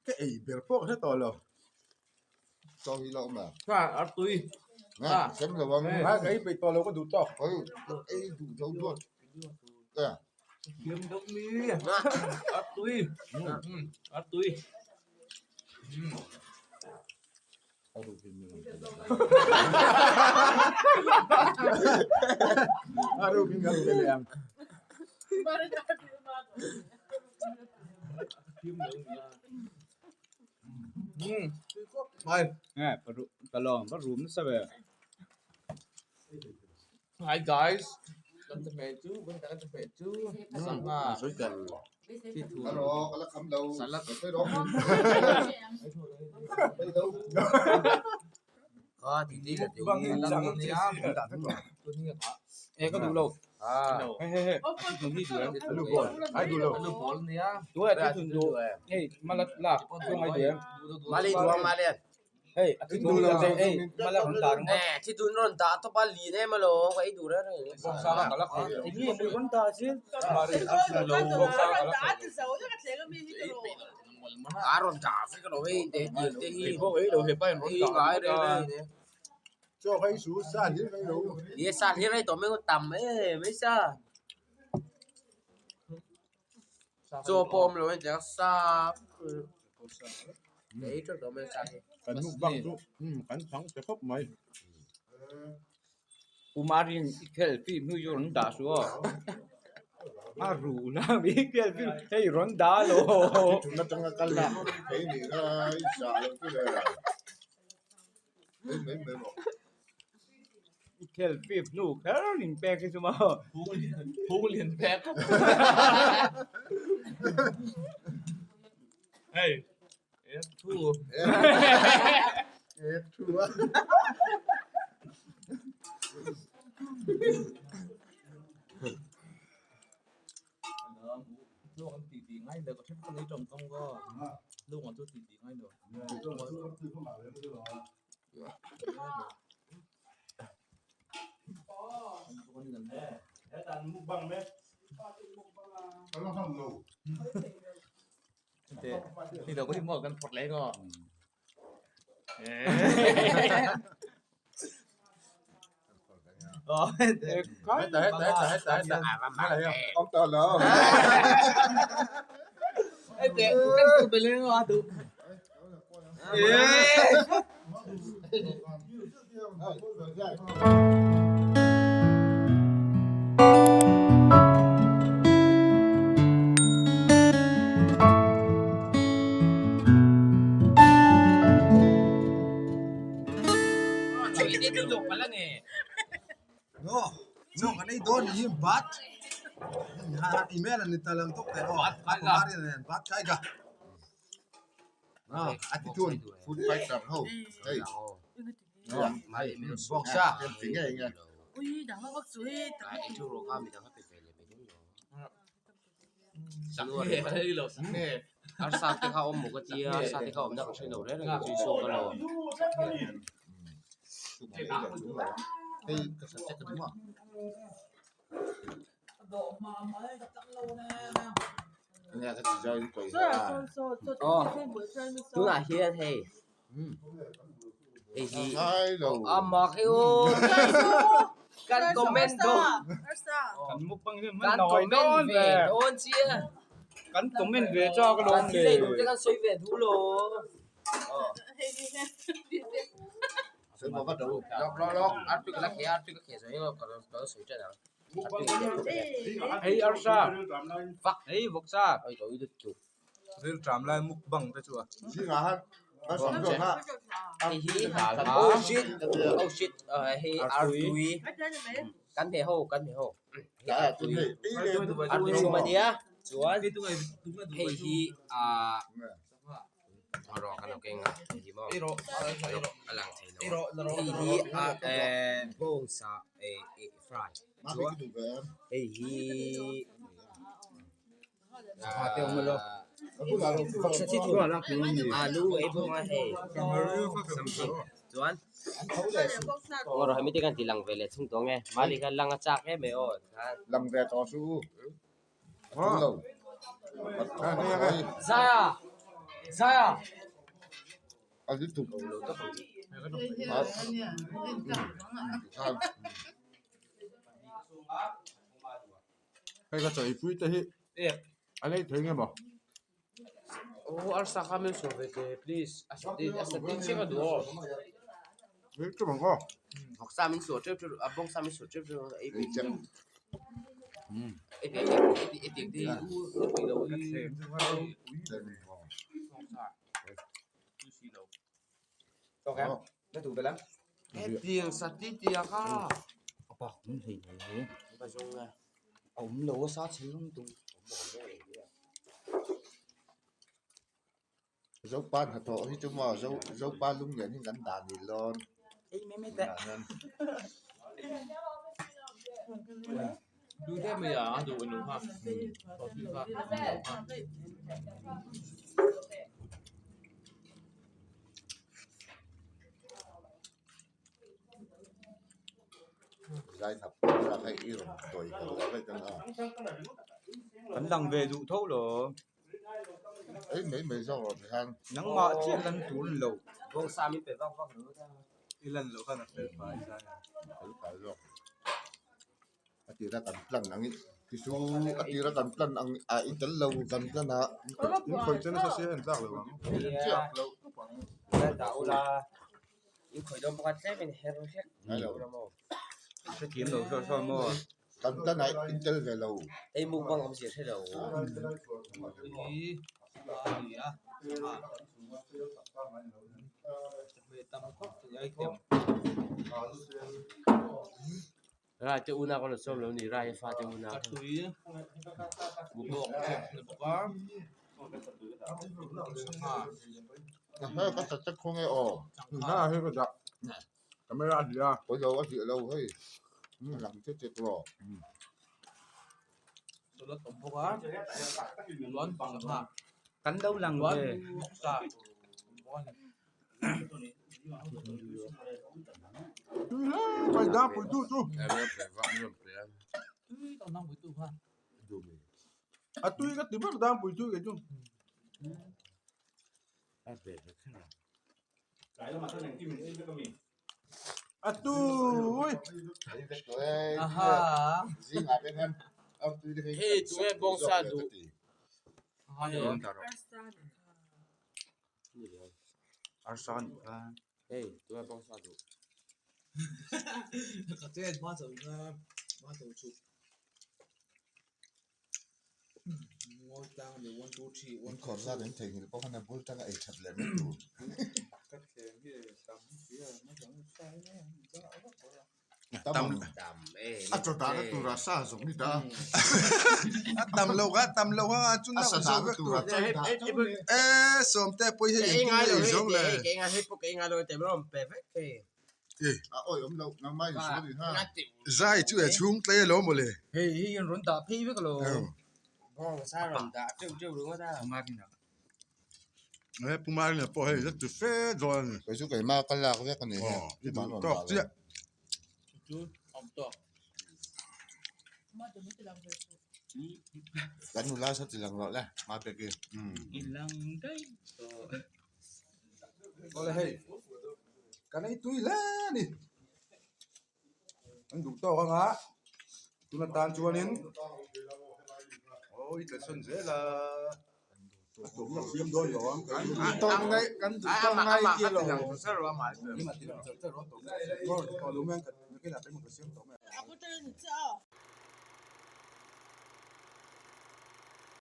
Ka ei ber pawh ka hre tawh lo. Chaw hi la awm a. Kha a tui. Nga sem lo ang. Nga ka ei peih tawh lo ka duh tawk. Oi ei duh zo duat. Ka. Thiam deuh mi. A tui. A tui. A rukin ka ru leh ang. Hi guys, kan chawhmeh chu kan chawhmeh chu sangha salad Hei a thidun lo te hei mala rawn dah ringawt. Eh thidun rawn dah tawp a lin em alawm ka ei duh reng reng. Bawksa kha ka la khaw lo. Eng nge rawn dah zir? Bawksa ka la khaw lo. A rawn dah vek alawm hei te hetiang te hi. Kei pawh ei lo hepa in rawn dah ngai reng reng. Chaw kha i su sa hlir mai lo. Ni sa hlir mai tawh mai tam em mai sa. Chaw pawh awm lo a intiang sa ei teuh tawh mai sa hi. Kan mukbang chu kan chhang che khawp mai. Umarin i khel film hi chu rawn dah suh aw. A ruh na mi i khel film hei rawn dah lo. Thun atanga kal na thei nih kha i zah lo chu le. Mai mai mai rawh. I khel film hnu kher in pek hi chu maw. Phung lian pek. Hei ek thu. Ek thu a. Luang an ti ti ngai lo ka hre ka nei tawng tawng ka luang an chu ti ti ngai lo. Thì đâu có đi mua cần phật lấy ngò. Ông tao lo. Ê, tệ, căn cứ về lên ngò tụ. No, no kan ei dawn hi bat ha email an ni ta lang tawk teh aw a kumar in an bat kai ka Ah, attitude food fighter ho. Hey. Bawksa. Nge nge. Arsa te kha awm maw ka tia arsa te kha awmna ka hre lo reng reng a chu saw ka lo. Hei ka sa check ka duh a. Tunah hian hei hei hi a mak hi aw kan comment dawn Kan mukbang hi kan man nawi comment dawn ve ve. dawn chiah Kan comment ve chak alawm kan thil le. ei duh te kan sawi ve duh lo. Lawk lawk lawk artui ka la kheh a artui ka kheh zawh hi ka lo sawi ṭan ang. Hei arsa Vak hei vawksa oi ka ui lut tuk. Ril ṭam lai mukbang te chu a. Hei hi oh shit oh shit hei artui kan hmeh ho kan hmeh ho hei artui artui chhum ania chuan hei hi ah rawh kan lo keng a hei hi maw a lang thei lo a hei hi ah eh bawngsa eh fry chuan hei hi alu ei bawk a hei something chuan aw rawh hemi te khan ti lang ve leh thung tawh ang e mahni khan lang a chak em mai aw Lang ve tawh su. A tul lo. Zaya! Zaya! A lutuk. Hei ka chawi pui te hi a lei thei nge maw? Aw arsa kha min sawi ve teh please a satin a satin chiah ka duh aw. Hei chu bang aw. Vawksa min suah teuh teuh a bawngsa min suah teuh teuh ei peih chiah. Ei peih ei peih te hi u peih lo hi. Hetiang sati tia kha. Zopa hnathawh hi chu maw Zopa lung lian hi kan dah ni lawn. Zai hnap pawh hei i rawn tawi kal lo vek ang a. Kan lang ve duh tho lo. Ei mai mai zawk rawh tikhan. Nangmah chiah lan tur ni lo. Bawngsa min pe vak vak lo ta. I lan loh khan a fel fai zai a. Fel fai zawk. A tira kan plan ang i tichu a tira kan plan ang a i tel lo kan plan a. In khawih chu nasa sia en tlak lo ang. Chiah lo. Dah ula. In khawih dawn bawk a tlem in her hlek. Hrethiam lo saw saw maw. Kan plan ah in tel ve lo. Hei mukbang awmzia hre lo. Rai te unau kan rawn sawm lo ni Rai fa te unau. Ka chat chat khaw nge aw. Hei ka dah. Camera a hliah a. Pawi lo a hliah lo hei. Lang che che tawh. Kan lo lang ve. Mai dang pui tu chu. A tui ka ti ber dang pui tu kei chu. A tui. Hei tunge bawngsa duh. Arsa a nih kha. Hei tunge bawngsa duh. In khawr zat an theihnghilh pawh khan a bul tanga ei that leh mai tur. A chaw dahna tura sa zawng ni ta. A tam lo a tam lo a chu na zo vek tur. E sawmte pawh hi hei engtin nge ei zawng le. A awi awm loh nangmah in sawi ni ha. Zai chu e chhung tlei alawm mawle. Hei hi an rawn dah phei vek alawm. He Pu Marina pawh hei zet chu fe dawn a ni. Kei chu keimah ka lak vek a ni he. I duh tawk chiah. Kan nula saw ti lang rawh le hma pek i. I lang daih tawh. Awle hei kan ei tui hle a ni. An duh tawk anga tuna tan chuanin aw i tla chhawn zel a a tawpna siam dawn lo ang kan duh tawk ngai kan duh tawk ngai ti lo